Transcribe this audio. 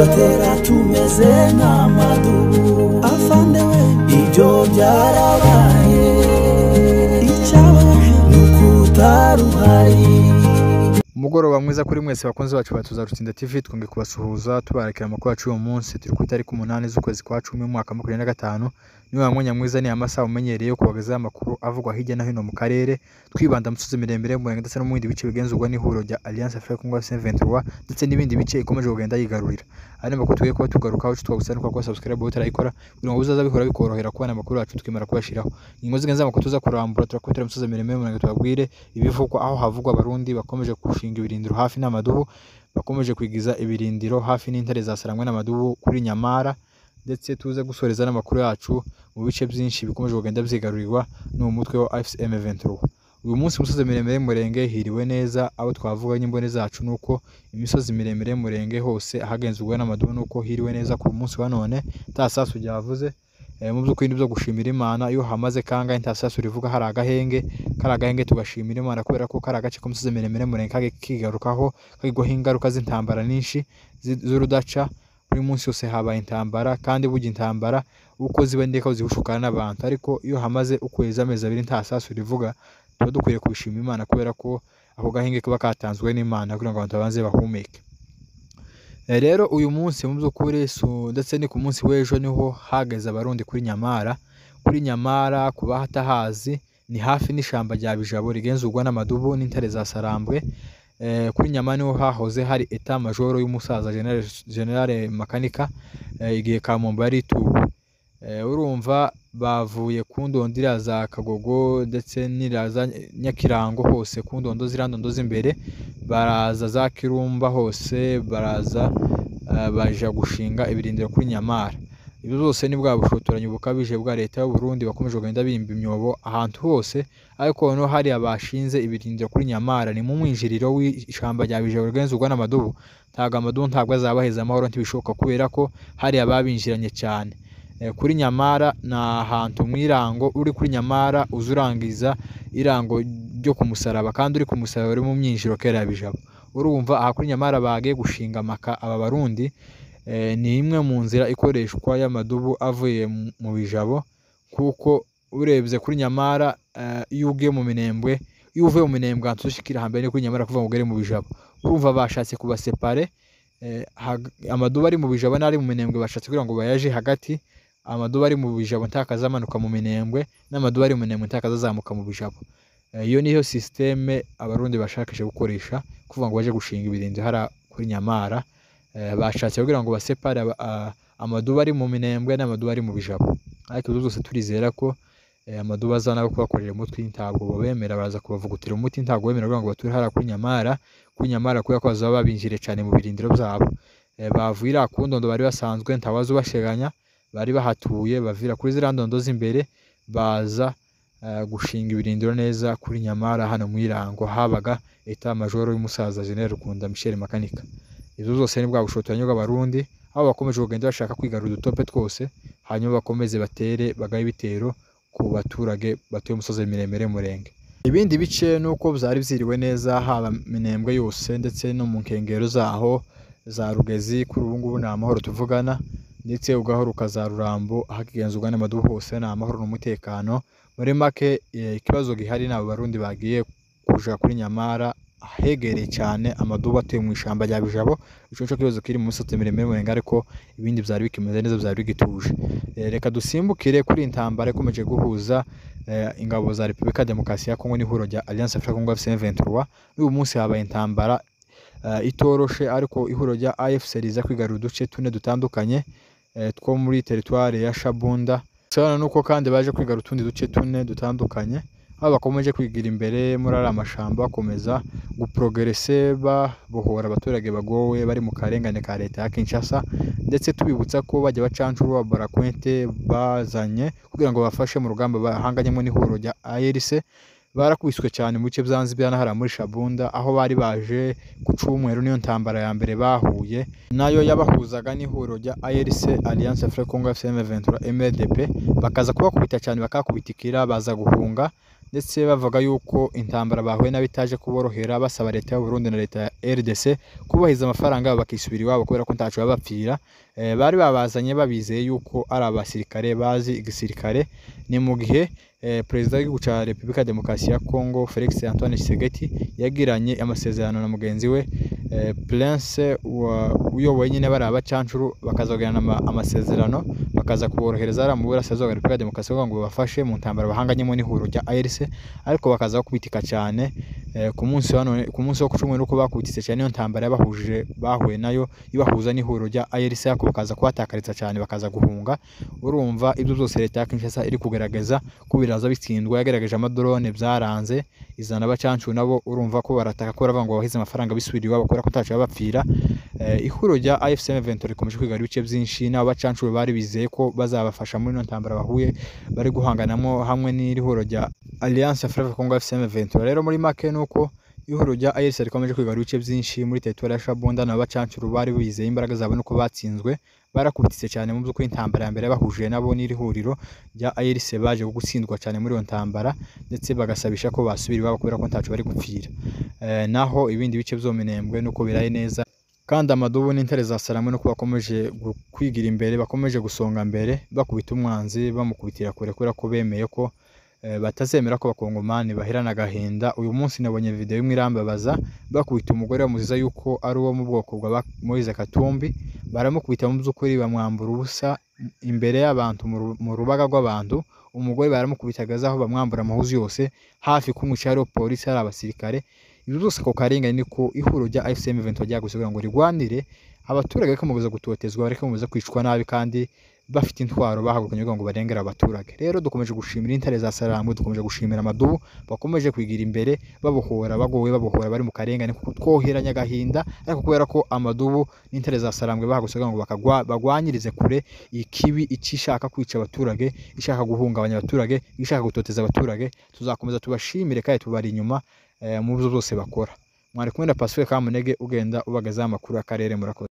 Tugatera tumeze nk'amadubu. Afande we, ibyo byarabaye, icyababaje ni uko utari uhari. Umugoroba mwiza kuri mwese bakunzi bacu ba Tuzarutsinda TV, twongeye kubasuhuza tubarekera amakuru yacu y'uyu munsi. Turi ku itariki 8 z'ukwezi kwa 10 umwaka 2025. Ni wa mwanya mwiza, ni amasaha umenyereye yo kubagezaho amakuru avugwa hirya no hino mu karere, twibanda mu misozi miremire mu Murenge ndetse no mu bindi bice bigenzurwa n'ihuriro rya Alliance Africa Congo C23 ndetse n'ibindi bice ikomeje kugenda yigarurira. Aya ni amakuru tugiye kuba tugarukaho. Twagusaba no kuba subscribe utarayikora kugira ngo bizaza bihora bikorohera kubona amakuru yacu tukimara kuyashyiraho. Ingingo z'ingenzi z'amakuru tuza kurambura: turakubitira imisozi miremire mu Murenge, tubabwire ibivugwa aho havugwa Abarundi bakomeje gushinga ibirindiro hafi n'amadubu, bakomeje kwigiza ibirindiro hafi n'intare za Sarangwe n'amadubu kuri Nyamara, ndetse tuze gusoreza n'amakuru yacu mu bice byinshi bikomeje kugenda byigarurirwa n'uwo mutwe wa AFC M23. Uyu munsi imisozi miremire y'Umurenge hiriwe neza. Abo twavuga n'imbone zacu nuko imisozi miremire y'Umurenge hose ahagenzurwa n'amadubu nuko hiriwe neza ku munsi wa none, nta sasu ryavuze. Mu by'ukuri ni byo gushimira Imana iyo hamaze kangahe nta sasu rivuga, hari agahenge, kari agahenge tugashimira Imana kubera ko kari agace k'umusozi miremire y'Umurenge kagiye kigarukaho kagirwaho ingaruka z'intambara nyinshi z'urudaca. Buri munsi yose habaye intambara, kandi burya intambara uko ziba ndeka zihushukana n'abantu, ariko iyo hamaze ukwezi, amezi 2 nta sasu rivuga, tuba dukwiye kubishima Imana kubera ko ako gahenge kaba katanzwe n'Imana kugira ngo abantu babanze bahumeke. Rero uyu munsi mu by'ukuri ndetse ni ku munsi w'ejo niho hageze Abarundi kuri Nyamara. Kuri Nyamara, ku bahatahazi, ni hafi n'ishamba rya Bijabo rigenzurwa n'amadubu n'intare za Sarambwe. Kuri Nyamara niho hahoze hari état major y'umusaza General Makanika igihe Kamombo yari ituwe. Urumva bavuye ku ndondira za Kagogo ndetse n'iriya za Nyakirango hose, ku ndondo ziriya ndondo z'imbere, baraza za Kirumba hose, baraza baja gushinga ibirindiro kuri Nyamara. Ibyo byose ni bwa bushotoranyi bukabije bwa leta y'u Burundi, bakomeje kugenda bimba imyobo ahantu hose, ariko noneho hariya bashinze ibirindiro kuri Nyamara ni mu mwinjiriro w'ishamba rya Bijabo rigenzurwa n'amadubu. Ntabwo amadubu ntabwo azabaheza amahoro, ntibishoboka kubera ko hariya babinjiranye cyane. Kuri Nyamara ni ahantu mu irango, uri kuri Nyamara uza urangiza irango ryo ku musaraba, kandi uri ku musaraba uri mu myinjiro kera ya Bijabo. Urumva aha kuri Nyamara bagiye gushinga amaka aba Barundi, ni imwe mu nzira ikoreshwa y'amadubu avuye mu Bijabo, kuko urebye kuri Nyamara, iyo ugiye mu Minembwe, iyo uvuye mu Minembwe ahantu ushikira hambere ni kuri Nyamara kuva ngo ugere mu Bijabo. Urumva bashatse kubasepare, amadubu ari mu Bijabo n'ari mu Minembwe bashatse kugira ngo bayaje hagati. Amadubu ari mu Bijabo ntakaza amanuka mu Minembwe, n'amadubu ari mu Minembwe ntakaza azamuka mu Bijabo. Iyo niyo système Abarundi bashakisha gukoresha kuvuga ngo baje gushinga ibirindiro hariya kuri Nyamara. Bashatse kugira ngo basepare amadubu ari mu Minembwe n'amadubu ari mu Bijabo, ariko ibyo byose turizera ko amadubu aza nabo kubakorera umutwe, ntabwo babemera, baraza kubavugutira umuti. Ntabwo bemera kugira ngo bature hariya kuri Nyamara, kuri Nyamara kubera ko bazaba babinjiriye cyane mu birindiro byabo. Bavuye iriya ku ndondo bari basanzwe ntawaza ubasheganya, bari bahatuye, bavira kuri ziriya ndondo z'imbere baza gushinga ibirindiro neza kuri Nyamara hano mu Irango habaga état major y'umusaza General Rukunda Michel Makanika. Ibyo byose ni bwa bushotoranyi bw'Abarundi aho bakomeje kugenda bashaka kwigarura udutope twose, hanyuma bakomeze batere bagabe ibitero ku baturage batuye umusozi miremire y'Umurenge. Ibindi bice nuko byari byiriwe neza, haba Minembwe yose ndetse no mu nkengero zaho za Rugezi, kuri ubu ngubu ni amahoro tuvugana, ndetse ugahora za Rurambo ahakigenzurwa n'amadubu hose ni amahoro n'umutekano. Muri make, ikibazo gihari ni abo Barundi bagiye kuja kuri Nyamara ahegereye cyane amadubu atuye mu ishyamba rya Bijabo. Ico nico kibazo kiri mu misozi miremire y'Umurenge, ariko ibindi byari bikimeze neza, byari bigituje. Reka dusimbukire kuri iyi ntambara ikomeje guhuza ingabo za Repubulika ya Demokarasi ya Kongo n'ihuriro rya Alliance Africa Congo AFC M23. N'uyu munsi habaye intambara itoroshe, ariko ihuriro rya AFC riza kwigarura uduce tune dutandukanye two muri teritware ya Shabunda. Bisobanura nuko kandi baje kwigarura utundi duce tune dutandukanye, aho bakomeje kwigira imbere muri ariya mashamba, bakomeza guprogresse, babohora abaturage bagowe bari mu karengane ka leta ya Kinshasa. Ndetse tubibutsa ko bajya bacancuro ba Barakwente bazanye kugira ngo bafashe mu rugamba bahanganyemo n'ihuriro rya ARC, barakubiswe cyane mu bice bya Nzibya hariya muri Shabunda aho bari baje ku cyumweru. Niyo ntambara ya mbere bahuye nayo yabahuzaga n'ihuriro rya ARC, Alliance Africa Congo AFC M23 MRDP, bakaza kubakubita cyane, bakakubitikira, baza guhunga. Ndetse bavuga yuko intambara bahuye nabi itaje kuborohera, basaba leta y'u Burundi na leta ya RDC kubahiriza amafaranga yabo bakisubira iwabo kubera ko ntaco babapfira. Bari babazanye babizeye yuko ari abasirikare bazi igisirikare. Ni mu gihe perezida w'igihugu ca Repubulika ya Demokarasi ya Congo Felix Antoine Tshisekedi yagiranye amasezerano na mugenzi we Prince uyoboye nyine bari abacancuru, bakaza kugirana amasezerano bakaza kuborohereza hariya mu burasirazuba bwa Repubulika ya Demokarasi kugira ngo babafashe mu ntambara bahanganyemo n'ihuriro rya ARC, ariko bakaza kubitika cyane ku munsi wa none, ku munsi wo ku cyumweru, nuko bakubititse cyane iyo ntambara yabahuje bahuye nayo ibahuza n'ihuriro rya ARC, ariko bakaza kubatakariza cyane bakaza guhunga. Urumva ibyo byose leta ya Kinshasa iri kugaragaza ko biraza bitsindwa, yagerageje amadrone byaranze, izana abacancuru nabo urumva ko barataka ko baravuga ngo bahize amafaranga bisubira iwabo kubera ko ntaco babapfira. Ihuriro rya AFC M23 rikomeje kwigarurira ibice byinshi, n'abo bacancuru bari bizeye ko bazabafasha muri ino ntambara bahuye bari guhanganamo hamwe n'iri huriro rya Alliance Fleuve Congo AFC M23. Rero muri make nuko ihuriro rya AFC rikomeje kwigarurira ibice byinshi muri territoire ya Shabunda, n'abo bacancuru bari bizeye imbaraga zabo nuko batsinzwe, barakubititse cyane mu by'ukuri. Intambara ya mbere bahuje nabo n'iri huriro rya ARC baje gutsindwa cyane muri iyo ntambara, ndetse bagasabisha ko basubira iwabo kubera ko ntaco bari gupfira. Naho ibindi bice byo Minembwe nuko biraye neza, kandi amadubu n'intare za Salamwe nuko bakomeje kwigira imbere, bakomeje gusonga mbere, bakubita umwanzi bamukubitira kure kubera ko bemeye ko batazemera ko abakongomani bahirana agahinda. Uyu munsi nabonye video imwe irambabaza, bakubita umugore bamuziza yuko ari uwo mu bwoko bwa Moise Katumbi, baramukubita mu by'ukuri bamwambura ubusa imbere y'abantu mu rubaga rw'abantu. Umugore baramukubitagaza aho bamwambura amahuzu yose, hafi kumwica, hariho polisi, hari abasirikare. Ibyo byose ako karengane niko ihuriro rya AFC M23 ryaguse kugira ngo rigwanire abaturage bareke gutotezwa, bareke kwicwa nabi kandi bafite intwaro bahagurukanye kugira ngo barengere abaturage. Rero dukomeje gushimira intare za Sarambwe, dukomeje gushimira amadubu bakomeje kwigira imbere, babohora bagowe, babohora bari mu karengane, kuko twoheranya agahinda, ariko kubera ko amadubu n'intare za Sarambwe bahagurutse kugira ngo bagwanyirize kure ikibi icishaka kwica abaturage, ishaka guhungabanya abaturage, ishaka gutoteza abaturage. Tuzakomeza tubashimire kandi tubari inyuma mu byo byose bakora. Mwari kumwe na Pacifique Kamunege ugenda ubagaza amakuru y'akarere. Murakoze.